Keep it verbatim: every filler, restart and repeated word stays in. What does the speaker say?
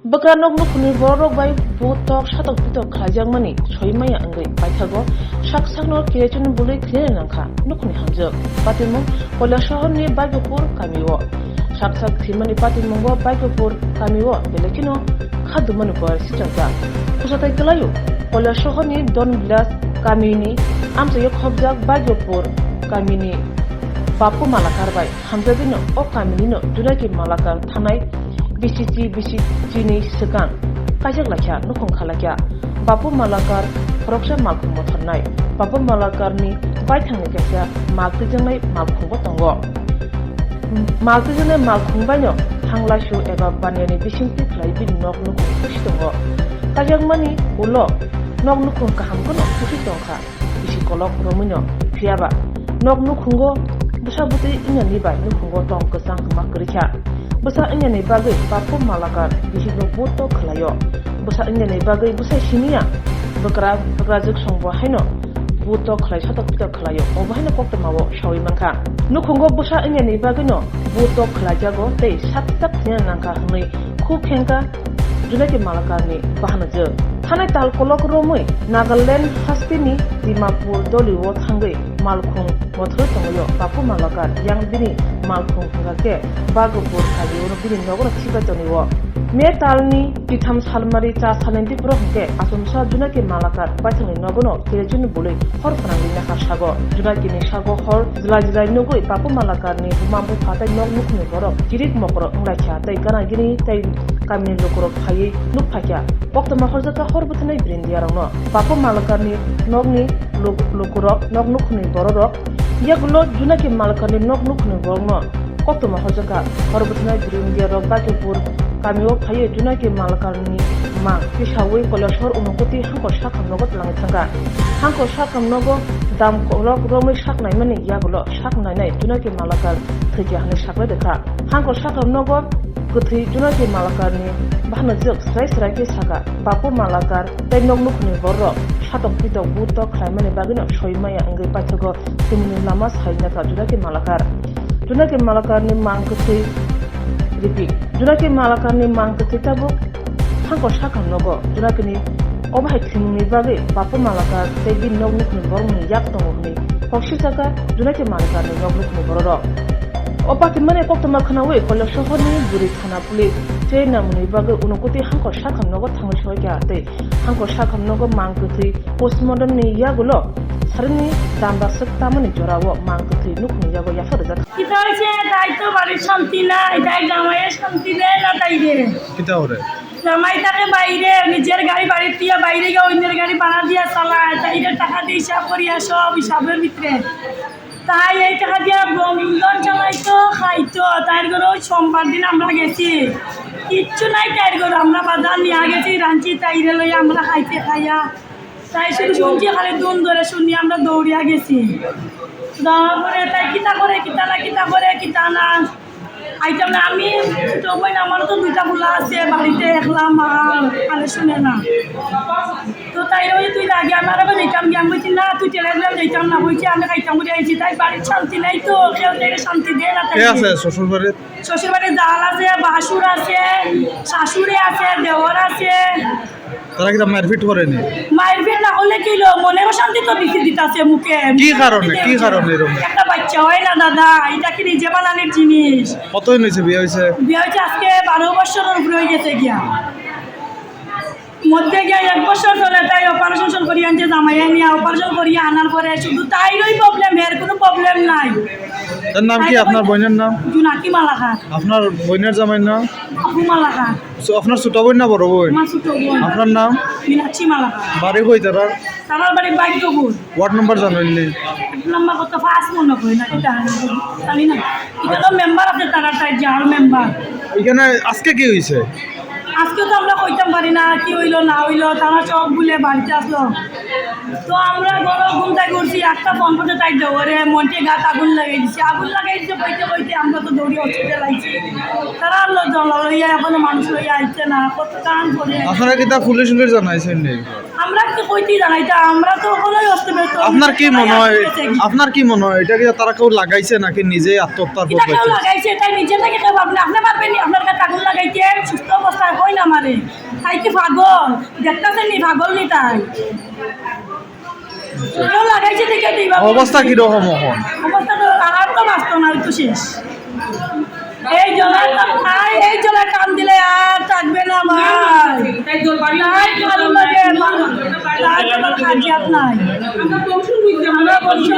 Bwkra nok nukhungni bororok bai butok satok pitok khlaijakmani soi maya wngwi paithago sak sakno kerosene bului thwinani nangkha nukhungni hamjwk. Patimung Koilasohorni Baikyopur kamio. Sak sak thwimani patimungo Baikyopur kamio belai kheno kha dumani bwrwi sichajak. Khwsatai kwlaio Koilasohorni Don Village kamini amchaio khobjak Baikyopur kamini Bapu Malakar bai hamjagwino o kaminino Junaki Malakar thanai bisichi bisichini swkang kaijak laikha nukhung kha laikha. Bapu Malakar khoroksa malkhung motharnai. Bapu Malakarni baithangni kaisa mak twijaknai malkhungbo tongo. Mak twijaknai malkhung baino thanglaisu eba baniani bisingtwi khlai bini nok nukhung kusi tongo. Kaijakmani ulo nok nukhung kaham kheno kusi tongkha. Bisi kolok romwino phiyaba nok nukhungo bwsa bwtwi wngyani bai nukhungo tong kwchang kwma kwrwikha. Bwsa wngyani bagwi Bapu Malakar bisikno buto khlaio. Bwsa wngyani bagwi bwsai siniya bwkra bwkrajwk songbo haino buto khlai satok pitok khlaio. Obo haino koktwmao sawi mankha. Nukhungo bwsa wngyani bagwino buto khlaijago tei sak sak thwina nangkha hwnwi khu phengkha. Junaki Malakarni bahanajwk. Thanai tal kolok romwi Nagaland hasteni Dimapur dolio thangwi malkhung mothorwi tongwio Bapu Malakar yang bini malkhung hwnkha khe Bagopur kaliuno bini nogono khibai tongwio. May talni kitham salmari cha salni dipro hwnkhe achomsa Junaki Malakar baithangni nogono kerosene bului hor phwnangwi nahar sago. Junakini sago hor jlai jlai nugwi Bapu Malakarni buma bupha tei nok nukhungni borok kirik mokro wnglaikha tei gana gini tei kamini lukurok phaiwi nuk phaikha. Koktwma horjakha hor bwthanai brindiarokno. Bapu Malakarni nokni luk-, lukurok, nok nukhungni bororok yagulo Junaki Malakarni nok nukhungni borokno koktwma horjakha. Hor bwthanai brindiarok Bakipur kamio phaiwi Junaki Malakarni mang tisawi Koilasor Unokoti hangkor sakhamnogo twlangwi thangkha. Hangkor sakhamnogo dam kolok romwi sak naimani yagulo sak nainai Junaki Malakar thwikha hwnwi saklai rwkha. Hangkor sakhamnogo kwthwi Junaki Malakarni bahanajwk srai srai khe sakha, Bapu Malakar tei nok nukhungni bororok satok pitok butok khlaimani bagwino soi maya wngwi paithago thwimani lama sai nangkha Junaki Malakar. Junaki Malakarni mang kwthwi ripik. Junaki Malakarni mang kwthwi tabuk hangkor sakhamnogo. Junakini obo hai thwimungni bagwi Bapu Malakar tei bini nok nukhungni borokni yak tongo hwnwi kok sijak kha Junaki Malakarni nok nukhungni bororok. O patimani koktwma khwnawi Koilasohorni Buri Thana Police chair namungni bagwi Unokoti hangkor sakhamnogo thangwi soikha tei hangkor sakhamnogo mang kwthwi postmortemni yagulo sarini dambaswk tamani jorao mang kwthwi nukhungni yago yapharwjak. Kita hoyse, tai to bari shanti nai, tai jamaiye shanti de na tai de. Kita ore? জামাই থাকে বাইরে, নিজের গাড়ি বাড়ির দিয়া বাইরে গিয়ে অন্যের গাড়ি ভাড়া দিয়া চালায়, তাইরে টাকা দিয়ে হিসাব করিয়া সব হিসাবের ভিতরে। তাই এই টাকা দিয়া বন্ধন চালাইতো, খাইতো। তাইর ঘরে ওই সোমবার দিন আমরা গেছি, কিচ্ছু নাই তাইর ঘরে। আমরা বাজার নিয়ে গেছি, রাঁধছি, তাইরে লইয়া আমরা খাইতে খাইয়া। তাই শুধু শুনছি খালি ধুম ধরে শুনি, আমরা দৌড়িয়া গেছি। যাওয়ার পরে তাই কিতা করে, কিতা না, কিতা করে, কিতা না। আইতাম না আমি, ছোট বোন, আমারও তো দুইটা পোলা আছে, বাড়িতে একলা মা, কানে শুনে না। তো তাই ওই তুই লাগে আমার আবার যাইতাম গিয়ে, আমি বলছি, "না, তুই চলে আসলে আমি যাইতাম না," বলছি, "আমি খাইতাম করে আইছি।" তাই বাড়ির শান্তি নাই তো, কেউ থেকে শান্তি দেয় না তাই। কে আছে শ্বশুর বাড়িত? শ্বশুর বাড়ির জাল আছে, বাসুর আছে, শাশুড়ি আছে, দেওর আছে। তারা কিতা মারপিট করেনি? মারপিট না করলে কি হলো? মনের অশান্তি তো বেশি দিতাছে মুখে। কি কারণে? কি কারণে এরকম? একটা বাচ্চা হয় না দাদা, এটা কি নিজে বানানোর জিনিস? কতদিন হয়েছে বিয়ে হয়েছে? বিয়ে হয়েছে আজকে বারো বছরের উপরে হয়ে গেছে গিয়া। মধ্যে গিয়া এক বছর চলে, তাই অপারেশন করিয়া আনছে জামাইয়ে নিয়ে, অপারেশন করিয়া আনার পরে শুধু তাইরই প্রবলেম, এর কোনো প্রবলেম নাই। তার নাম কি? তাই আপনার বলে বোনের নাম? জুনাকি মালাকার। আপনার বোনের জামাইর নাম? বাপু মালাকার। So, আপনার ছোট বোন না বড় বোন? আমার ছোট বোন। আপনার নাম? মীনাক্ষী মালাকার। বাড়ি কই তারার? তারার বাড়ি ভাগ্যপুর। ওয়ার্ড নাম্বার জানেন নি? ওয়ার্ড নাম্বার কত? পাঁচ মনে হয় না, এটা জানি না। এটা তো মেম্বার আছে তারার, তাই যার মেম্বার। এখানে আজকে কি হয়েছে? আজকে তো আমরা কইতাম পারি না কি হইলো না হইলো, তারা সব বলে বাড়িতে আসলো। তো আমরা ঘরো ঘুম থেকে উঠছি, একটা ফোন করতে তাই দৌড়ে মন্টে গাত আগুন লাগাই দিছে। আগুন লাগাই দিছে বইতে বইতে আমরা তো দৌড়ি হসপিটাল আইছি। তারা আনলো জল লইয়া, এখনো মানুষ লইয়া আইছে না, কত কান পড়ে। আপনারা কি তা পুলিশ উলিশ জানাইছেন নি? আমরা তো কইতেই জানাই, তা আমরা তো ওখানেই অস্ত ব্যস্ত। আপনার কি মনে হয়, আপনার কি মনে হয় এটা কি তারা কেউ লাগাইছে নাকি নিজেই আত্মহত্যার পথ এটা কেউ হয়েছে? লাগাইছে, তাই নিজে থেকে কেউ আপনি, আপনি পারবেন নি? আপনার কাছে আগুন লাগাইতে সুস্থ অবস্থায় হয় না মারে। তাই কি পাগল? দেখতেছেন নি পাগল নি তাই? কেউ লাগাইছে দেখে তো এইভাবে অবস্থা কিরকম এখন? অবস্থা তো আর তো বাঁচতো না, ওই তো শেষ। এই জলে তো ভাই, এই জলে টান দিলে আর থাকবে না ভাই। তাই জল পানি তাই নাই, ভালো লাগে, মা। তাই তো কোনো খাজিয়াত নাই। আমরা বংশ